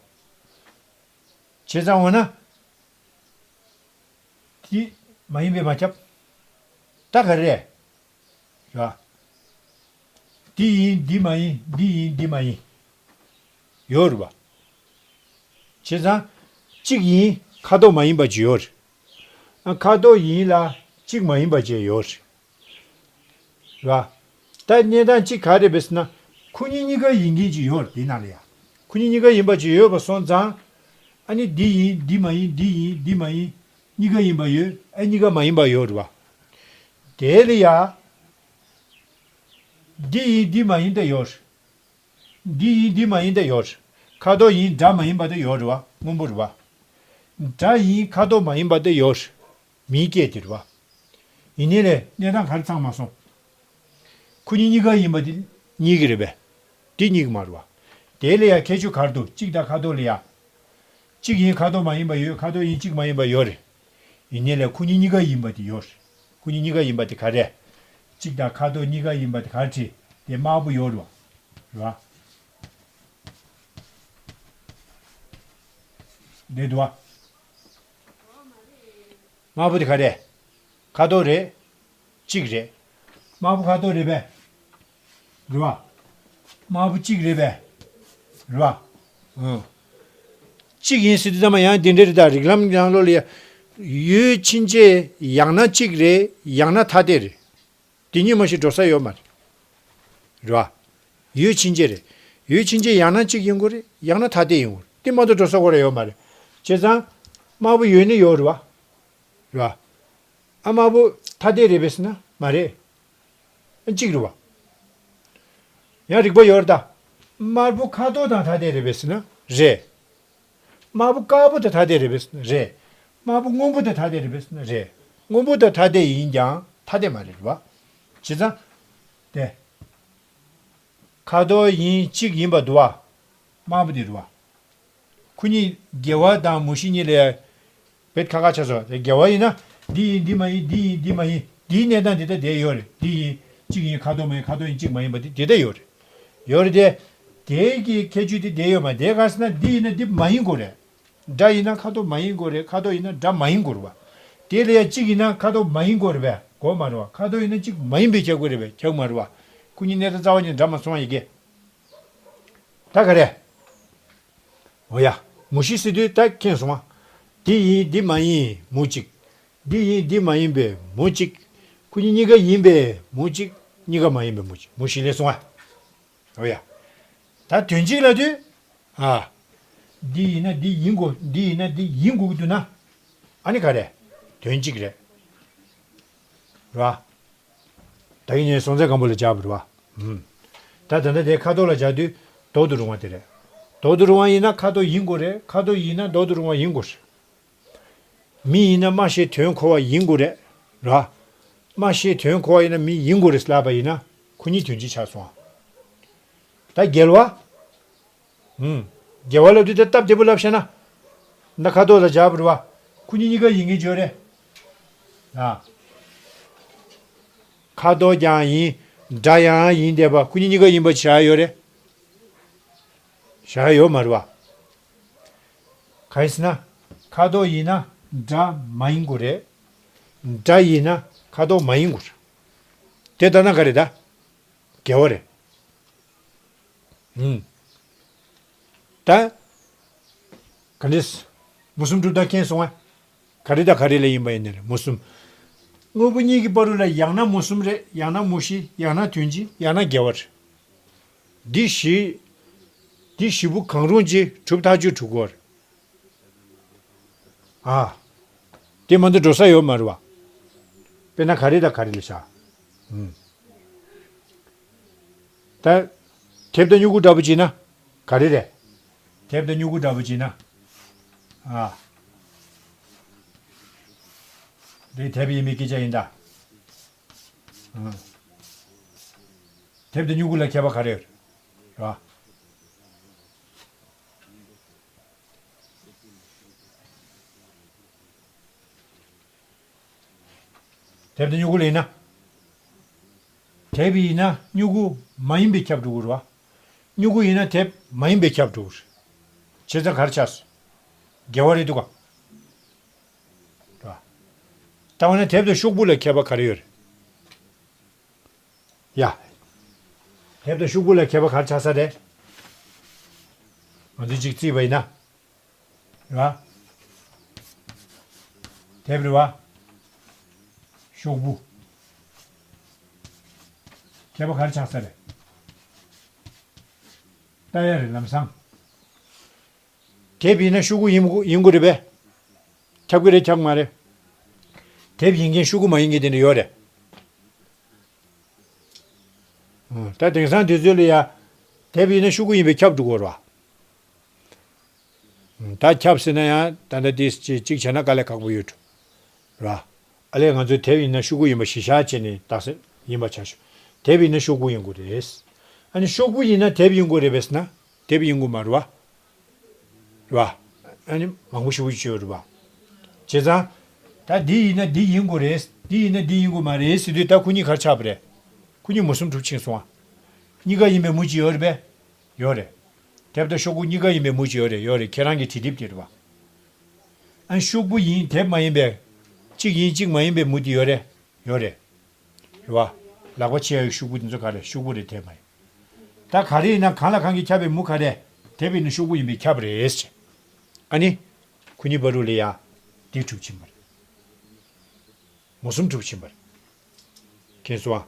ཙང་འོ་ན། འདི་མ་ཡིན་པས་མ་ཁྱབ། ད་ག་རེ་རེད། ར། འདི་ཡིན་འདི་མ་ཡིན་འདི་ཡིན་འདི་མ་ཡིན། ཡོད་རེད་བ། བྱས་ཙང་། གཅིག་ཡིན་ཁ་དོག་མ་ཡིན་པ་ཅིག་ཡོད་རེད། ཨ་ཁ་དོག་ཡིན་ལ་གཅིག་མ་ཡིན་པ་ཅིག་ཡོད་རེད། ར། ད་གནས་སྟངས་གཅིག་ག་རེ་རེད་ཟེར་ན། ཁོ་གཉིས་གཉིས་ཀ་ཡིན་མཁན་ཅིག་ཡོད་རེད་དེ་ནང་ལ་ཡ། ཁོ་གཉིས་གཉིས་ཀ་ཡིན་པ་ཅིག་ཡོད་པ་སོང་ཙང་། ཨ་ནི་འདི་ཡིན་འདི་མ་ཡིན་འདི་ཡིན་འདི་མ་ཡིན། གཉིས་ཀ་ཡིན་པ་ཡོད། ཨ་གཉིས་ཀ་མ་ཡིན་པ་ཡོད་རེད་བ། དེ་ལ་ཡ། འདི་ཡིན་འདི་མ་ཡིན་ད་ཡོད་རེད། འདི་ཡིན་འདི་མ་ཡིན་ད་ཡོད་རེད། ཁ་དོག་ཡིན་འདྲ་མ་ཡིན་པ་ད་ཡོད་རེད་བ། སྔོན་པོ་རེད་བ། འདྲ་ཡིན་ཁ་དོག་མ་ཡིན་པ་ད་ཡོད་རེད། མིའི་སྐད་དེ་རེད་བ། ཡིན་ནའི་ལས་གནས་སྟངས་ག་རེ་ཚང་མ་སོང་། ཁོ་གཉིས་གཉིས་ཀ་ཡིན་པ་དེ་རྙེད་ཀྱི་རེད་པས། དེ་རྙེད་ཀྱི་མ་རེད་བ། དེ་ལ་ཡང་ཁྱད་ཆོས་ག་རེ་འདུག་གཅིག་དང་ཁ་དོག་ལ་ཡང་། གཅིག་ཡིན་ཁ་དོག་མ་ཡིན་པ་ཡོད། ཁ་དོག་ཡིན་གཅིག་མ་ཡིན་པ་ཡོད་རེད། ཡིན་ནའི་ལས་ཁོ་གཉིས་གཉིས་ཀ་ཡིན་པ་དེ་ཡོད་རེད། ཁོ་གཉིས་གཉིས་ཀ་ཡིན་པ་དེ་ག་རེ། གཅིག་དང་ཁ་དོག་གཉིས་ཀ་ཡིན་པ་དེ་ག་རེ་བྲིས། དེ་དམར་པོ་ཡོད་རེད་བ། རེད་བ། འདི་འདུག་བ། དམར་པོ་དེ་ག་རེ། ཁ་དོག་རེད། གཅིག་རེད། དམར་པོ་ཁ་དོག་རེད་པས། རེད་བ། དམར་པོ་གཅིག་རེད་པས། རེད་བ། ཨང་། གཅིག་ཡིན་ཟེར་དུས་ཙམ་པ་ཡང་འདི་འདྲ་རེད། ད་རིགས་ལམ་ནང་ལོགས་ལ་ཡོད་ཕྱིན་ཆད་ཡང་ན་གཅིག་རེད། ཡང་ན་ཐ་དད་རེད། དེ་གཉིས་མ་གཏོགས་འགྲོ་ས་ཡོད་མ་རེད། རེད་བ། ཡོད་ཕྱིན་ཆད་རེད། ཡོད་ཕྱིན་ཆད་ཡང་ན་གཅིག་ཡིན་དགོས་རེད། ཡང་ན་ཐ་དད་ཡིན་དགོས་རེད། དེ་མ་གཏོགས་འགྲོ་ས་ཁོ་ར་ཡོད་མ་རེད། བྱས་ཙང་། དམར་པོ་ཡོད་ནི་ཡོད་རེད་བ། རེད་བ། ཨ་དམར་པོ་ཐ་དད་རེད་པས་ཟེར་ན་མ་རེད། ཨ་གཅིག་རེད་བ། ཡང་རིགས་པ་ཡོད་རེད་ད། དམར་པོ་ཁ་དོག་དང་ཐ་དད་རེད་པས་ཟེར་ན་རེད། དམར་པོ་དཀར་པོ་དང་ཐ་དད་རེད་པས་ཟེར་ན་རེད། དམར་པོ་སྔོན་པོ་དང་ཐ་དད་རེད་པས་ཟེར་ན་རེད། སྔོན་པོ་དང་ཐ་དད་ཡིན་ཀྱང་ཐ་དད་མ་རེད་རེད་བ། བྱས་ཙང་། དེ། ཁ་དོག་ཡིན་གཅིག་ཡིན་པ་འདུག་བ། དམར་པོ་དེ་རེད་བ། ཁོ་གཉིས་དགེ་བ་དང་མུ་བཞི་གཉིས་ལས། བེད་ཁ་ཁ་ཆགས་སོ། དེ་དགེ་བ་ཡིན་ན། འདི་ཡིན་འདི་མ་ཡིན་འདི་ཡིན་འདི་མ་ཡིན། འདིའི་གནས་སྟངས་འདི་ལྟ་དེ་ཡོད་རེད། འདི་ཡིན་གཅིག་ཡིན་ཁ་དོག་མ་ཡིན་ཁ་དོག་ཡིན་གཅིག་མ་ཡིན་པ་འདི་འདི་ལྟ་ཡོད་རེད། ཡོད་རེད་དེ། དེའི་གི་ཁྱད་ཆོས་དེ་དེ་ཡོད་མ་དེ་ག་ཟེར་ན་འདི་ཡིན་ན་འདི་མ་ཡིན་དགོས་རེད། སྒྲ་ཡིན་ན་ཁ་དོག་མ་ཡིན་དགོས་རེད། ཁ་དོག་ཡིན་ན་སྒྲ་མ་ཡིན་དགོས་རེད་བ། དེ་ལ་ཡང་གཅིག་ཡིན་ན་ཁ་དོག་མ་ཡིན་དགོས་རེད་བས་དགོས་མ་རེད་བ། ཁ་དོག་ཡིན་ན་གཅིག་མ་ཡིན་པས་ཁྱབ་དགོས་རེད་བས་ཁྱབ་མ་རེད་བ། ཁོ་གཉིས་གནས་སྟངས་རྩ་བ་ཉིད་འདྲ་མ་སོང་བ་ཡི་གེ། ད་ག་རེ། འོ་ཡ། མུ་བཞི་ཟེར་དུས་ད་མཁྱེན་སོང་ང་། འདི་ཡིན་འདི་མ་ཡིན་མུ་གཅིག་འདི་ཡིན་འདི་མ་ཡིན་པའི་མུ་གཅིག་ཁོ་གཉིས་གཉིས་ཀ་ཡིན་པའི་མུ་གཅིག་གཉིས་ཀ་མ་ཡིན་པའི་མུ་གཅིག་མུ་བཞི་ལས་སོང་ང་། འོ་ཡ། ད་དོན་གཅིག་ལབ་དུས། ཨ། འདི་ཡིན་ན་འདི་ཡིན་དགོས། འདི་ཡིན་ན་འདི་ཡིན་དགོས་ཀྱི་འདུག་ན། ཨ་ནི་ག་རེ། དོན་གཅིག་རེད། རེད་བ། ད་གིན་ངས་སྲོང་བཙན་སྒམ་པོ་ལ་སྦྱར་བ་རེད་བ། ཨུམ། ད་ད་ལྟ་དེ་ཁ་དོག་ལ་སྦྱར་དུས་ལྡོག་ཏུ་རུང་བ་དེ་རེད། ལྡོག་ཏུ་རུང་བ་ཡིན་ན་ཁ་དོག་ཡིན་དགོས་རེད། ཁ་དོག་ཡིན་ན་ལྡོག་ཏུ་རུང་བ་ཡིན་དགོས་རེད། མི་ཡིན་ན་སྨྲ་ཤེས་དོན་གོ་བ་ཡིན་དགོས་རེད། ར། སྨྲ་ཤེས་དོན་གོ་བ་ཡིན་ན་མི་ཡིན་དགོས་རེད་ལབ་པ་ཡིན་ན་ཁོ་གཉིས་དོན་གཅིག་ཆགས་སོང་། ད་རྒྱལ་བ། ཧུམ། རྒྱལ་བ་ལབ་དུས་ད་སྟབས་བདེ་པོ་ལབ་བཤད་ན། ད་ཁ་དོག་ལ་སྦྱར་བ་རེད་བ། ཁོ་གཉིས་གཉིས་ཀ་ཡིན་མཁན་བརྗོད་རེད། ཨ། ཁ་དོག་ཀྱང་ཡིན། སྒྲ་ཡང་ཡིན་བསྡད་པ་ཁོ་གཉིས་གཉིས་ཀ་ཡིན་པ་བྱ་ཡ་ཡོད་རེད། བྱ་ཡ་ཡོད་མ་རེད་བ། གང་ཡིན་ཟེར་ན། ཁ་དོག་ཡིན་ན་སྒྲ་མ་ཡིན་དགོས་རེད། སྒྲ་ཡིན་ན་ཁ་དོག་མ་ཡིན་དགོས་རེད། དེ་ལྟ་ན་ག་རེད་ད། དགེ་བ་རེད། ཨུམ། ད། ག་འདྲས། མུ་གསུམ་གྲུབ་ད་མཁྱེན་སོང་ང་། ག་རེ་དང་ག་རེ་ལ་ཡིན་པ་ཡིན་ནའི་རེད་མུ་གསུམ། དངོས་པོ་གཉིས་ཀྱི་བར་དུ་ལ་ཡང་ན་མུ་གསུམ་རེད། ཡང་ན་མུ་བཞི། ཡང་ན་དོན་གཅིག་ཡང་ན་དགེ་བ་རེད། འདི་བཞི། འདི་བཞི་པོ་གང་རུང་ཅིག་གྲུབ་ཐག་ཆོད་གྲུབ་དགོས་རེད། ཨ། དེ་མ་གཏོགས་འགྲོ་ས་ཡོད་མ་རེད་བ། དཔེར་ན་ག་རེ་དང་ག་རེ་ལ་བཞག་ཨུམ། ད། དེབ་དང་སྨྱུ་གུ་འདྲ་པོ་བྱས་ན། ག་རེ་རེད། དེབ་དང་སྨྱུ་གུ་འདྲ་པོ་བྱས་ན། ཨ། འདི་དེབ་ཡིན་པའི་སྐད་ཆ་ཡིན་ད། ཨ། དེབ་དང་སྨྱུ་གུ་ལ་ཁྱད་པར་ག་རེ་ཡོད་རེད། རེད་བ། དེབ་དང་སྨྱུ་གུ་ལ་ཡིན་ན། དེབ་ཡིན་ན་སྨྱུ་གུ་མ་ཡིན་པས་ཁྱབ་འགྲོ་གི་རེད་བ། སྨྱུ་གུ་ཡིན་ན་དེབ་མ་ཡིན་པས་ཁྱབ་འགྲོ་གི་རེད། བྱས་ཙང་ག་རེ་ཆགས་སོང་། དགེ་བ་རེད་འདུག་ག་རེད་བ། ད་འོ་ན་དེབ་དང་ཤོག་བུ་ལ་ཁྱད་པར་ག་རེ་ཡོད་རེད། ཡ། དེབ་དང་ཤོག་བུ་ལ་ཁྱད་པར་ག་རེ་ཆགས་ས་རེད། ང་ཚོས་གཅིག་བརྩིས་པ་ཡིན་ན། རེད་བ། དེབ་རེད་བ། ཤོག་བུ། ཁྱད་པར་ག་རེ་ཆགས་ས་རེད། ལྟ་ཡ་རེད་ལམ་སང་། དེབ་ཡིན་ན་ཤོག་གུ་ཡིན་དགོས་ཡིན་དགོས་རེད་པས། ཁྱབ་ཀྱི་རེད་ཁྱབ་ཀྱི་མ་རེད། དེབ་ཡིན་མཁན་ཤོག་གུ་མ་ཡིན་མཁན་དེ་འདྲ་ཡོད་རེད། ཨང་། ད་དེང་སང་དུས་ཚོད་ལ་ཡ། དེབ་ཡིན་ན་ཤོག་གུ་ཡིན་པས་ཁྱབ་འགྲོ་གི་རེད་བ། ཨང་། ད་ཁྱབ་ཟེར་ན་ཡང་ད་ལྟ་དེ་གཅིག་བྱས་ན་དཀའ་ལས་ཁག་པོ་ཡོད་འགྲོ། རེད་བ། ཨ་ལས་ང་ཚོས་དེབ་ཡིན་ན་ཤོག་གུ་ཡིན་པ་གཞི་བཞག་བྱས་ནས་རྟགས་གསལ་ཡིན་པ་ཆ་ཞུ། དེབ་ཡིན་ན་ཤོག་གུ་ཡིན་དགོས་རེད། ཨ་ནི་ཤོག་བུ་ཡིན་ན་དེབ་ཡིན་དགོས་རེད་པས་ན། དེབ་ཡིན་དགོས་མ་རེད་བ། རེད་བ། ཨ་ནི་མང་པོ་ཞེ་པོ་ཅིག་ཡོད་རེད་བ། བྱས་ཙང་། ད་འདི་ཡིན་ན་འདི་ཡིན་དགོས་རེད། འདི་ཡིན་ན་འདི་ཡིན་དགོས་མ་རེད་ཟེར་དུས་ད་ཁོ་གཉིས་ག་རེ་ཆགས་པ་རེད། ཁོ་གཉིས་མུ་གསུམ་གྲུབ་ཕྱིན་སོང་ང་། གཉིས་ཀ་ཡིན་པའི་མུ་གཅིག་ཡོད་རེད་པས། ཡོད་རེད། དེབ་དང་ཤོག་བུ་གཉིས་ཀ་ཡིན་པའི་མུ་གཅིག་ཡོད་རེད་ཡོད་རེད་ཁྱེད་རང་གི་བྲིས་དེབ་དེ་རེད་བ། ཨ་ནི་ཤོག་བུ་ཡིན་དེབ་མ་ཡིན་པའི། གཅིག་ཡིན་གཅིག་མ་ཡིན་པའི་མུ་དེ་ཡོད་རེད། ཡོད་རེད། རེད་བ། ལག་པ་ཕྱེ་ཡག་ཤོག་བུ་དེ་ཚོ་ག་རེ་ཤོག་བུ་རེད་དེབ་མ་ཡིན། ད་ག་རེ་ཡིན་ན་གང་ལ་གང་གིས་ཁྱབ་པའི་མུ་ག་རེ། དེབ་ཡིན་ན་ཤོག་བུ་ཡིན་པས་ཁྱབ་རེད་ཟེར། ཨ་ནི། ཁོ་གཉིས་བར་དུ་ལ་ཡ། དེ་གྲུབ་ཕྱིན་པ་རེད། མུ་གསུམ་གྲུབ་ཕྱིན་པ་རེད། མཁྱེན་སོང་ཨ།